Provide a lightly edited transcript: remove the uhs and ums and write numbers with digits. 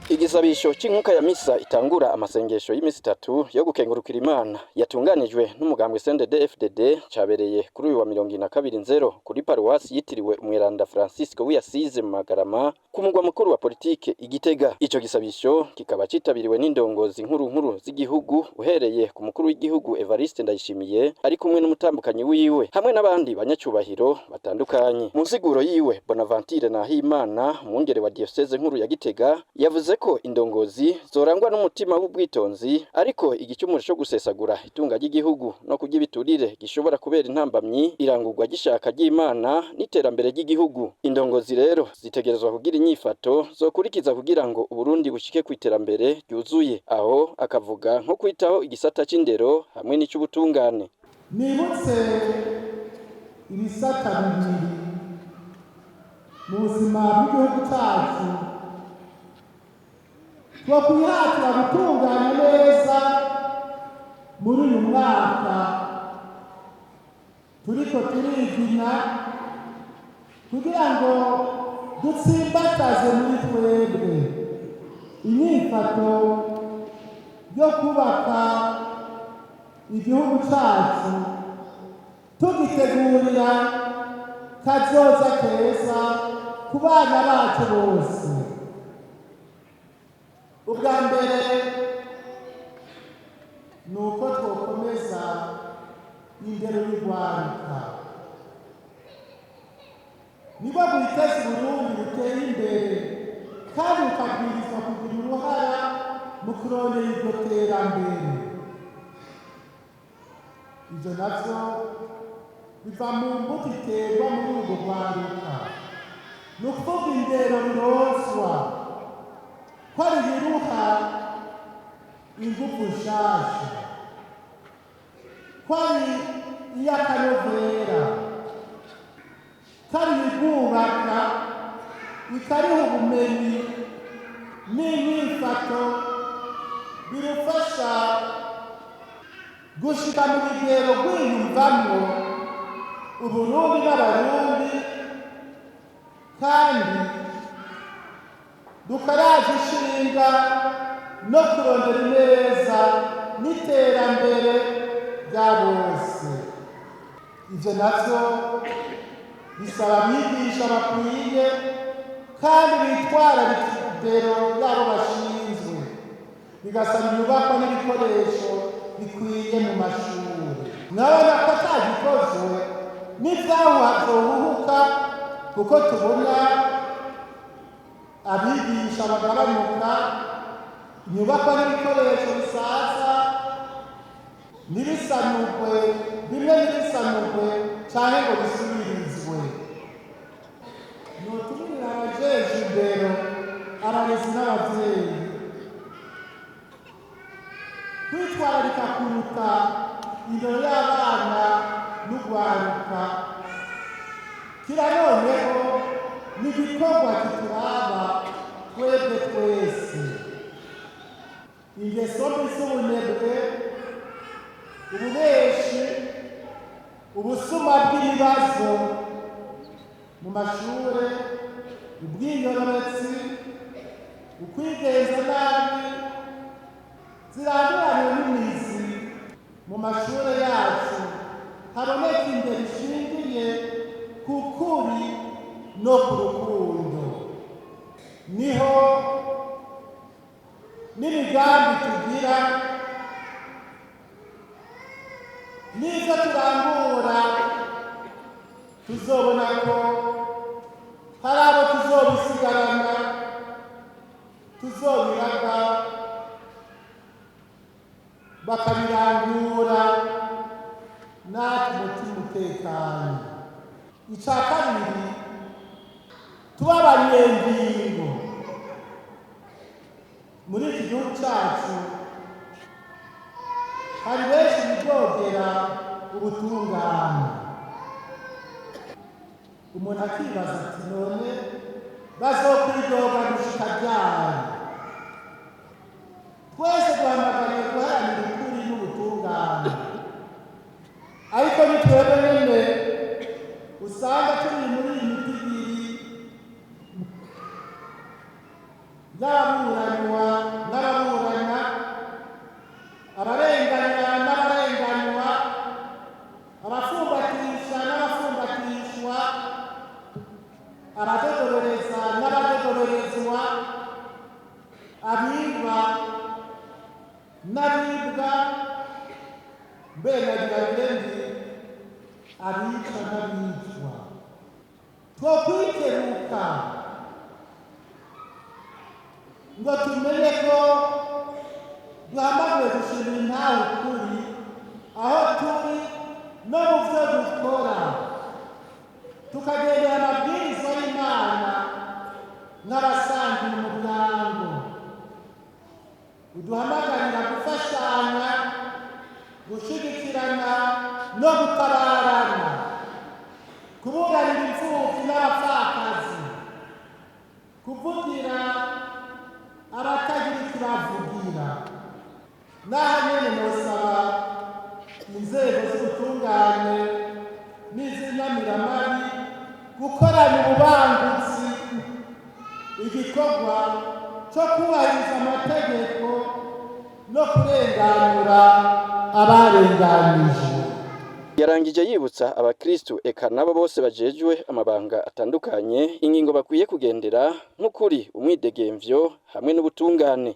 Igisabisho c'inkuka ya misa itangura amasengesho y'imisi itatu yo gukengurukira Imana yatunganijwe n'umugambwe CNDD-FDD cabereye kuri uyu wa 22 nzero kuri paruwasi yitiriwe Umweranda Francisco w'Asize mu Magarama, ku mugwa mukuru wa politike Igitega. Ico gisabisho kikaba citabiriwe n'indongozi nkuru nkuru z'igihugu, uhereye ku mukuru w'igihugu Evariste Ndayishimiye ari kumwe n'umutambukanyi wiwe, hamwe n'abandi banyacubahiro batandukanye. Mu nsiguro yiwe, Bonaventure Nahimana, umwungere wa diocèse nkuru ya Gitega, yavuze ko indongozi zorangwa n'umutima w'ubwitonzi, ariko igicumuro co gusesagura itunga ry'igihugu no kurya ibiturire gishobora kubera intambamyi irangurwa ry'ishaka ry'Imana n'iterambere ry'igihugu. Indongozi rero zitegerezwa kugira inyifato zokurikiza kugira ngo Uburundi bushike ku iterambere ryuzuye. Aho akavuga nko kwitaho igisata c'indero hamwe n'ic'ubutungane. Nibutse ibisata bibiri mu buzima bw'igihugu cyacu twokwihatira gutunganya neza muri uyu mwaka turiko turigina, kugira ngo dutsimbataze muri twebwe inyifato yo kubaka igihugu cyacu, tugitegurira kazoza keza ku bana bacu bose. Ubwa mbere ni uko twokomeza indero y'urwaruka, nibwo bwiteza Uburundi buteye imbere, kandi bukabwirizwa kugira uruhara mu kurondera iryo terambere. Ibyo navyo biva mu mbuto iterwa muri urwo rwaruka, ni ukuvuga indero bironswa ko ari ibiruha ingufu nshasha, ko ari iy'akanovera, ko ari ibwubaka, ikariha ubumenyi n'inyifato birufasha gushika mu rugero rwiyumvamwo Uburundi n'Abarundi, kandi dukaraza ishinga no kurondera ineza n'iterambere rya bose. Ivyo navyo bisaba abigisha bakwiye kandi bitwararika indero y'abo bashinzwe, bigasaba inyubakwa n'ibikoresho bikwiye mu mashuri. Mwabona ko atagikozwe n'ivyahuha vyohuhuka, kuko tubona abigisha bagabanuka, inyubakwa n'ibikoresho bisaza ntibisanurwe, bimwe ntibisanurwe canke ngo bisubirizwe. Notumirira abajejwe indero, abarezi n'abavyeyi kwitwararika kuruta indero y'abana n'urwaruka. Kira noneho ni igikorwa kituraba twebwe twese. Ingeso mbi z'ubunebwe, ububeshi, ubusuma bw'ibibazo mu mashure, ubwiyorobetsi, ukwigenza nabi ziranduranywe n'imizi mu mashure yacu, haboneka indero ishingiye ku kuri no ku rukundo, niho n'imigambi tugira n'ivyo turangura tuzobona ko hari abo tuzobisigarana, tuzobiraga bakabirangura, natwe umutima utekanye. Icya kabiri, tuba abanyengingo. Muri iki gihugu cyacu hari benshi bidogera ubutungane, umuntu akibaza ati: "None bazokwidoga gushika ryari?" Twese duhamagariye guharanira ukuri n'ubutungane, ariko ni twebwe nyene usanga turi muri iyi mitigiri y'ababuranyi. Abadodobereza n'abadodoberezwa, abiba n'abibwa, mbere nagira ndi abica n'abicwa. Twokwikebuka ngo tumenye ko duhamagawe gushimira intahe ukuri aho turi no mu byo dukora, tukagendera amabwiriza y'Imana nk'abasangiye umuryango uduhamagarira gufashanya, gushyigikirana no gutabarana, kuburanira imfubyi n'abapfakazi, kuvugira abatagira ikibavugira. N'aho nyene nosaba inzego z'ubutungane n'iz'inyamiramabi gukorana ububangutsi igikorwa cyo kubahiriza amategeko no kurenganura abarenganije. Yarangije yibutsa abakristu eka nabo bose bajejwe amabanga atandukanye ingingo bakwiye kugendera nk'ukuri, umwidegemvyo hamwe n'ubutungane.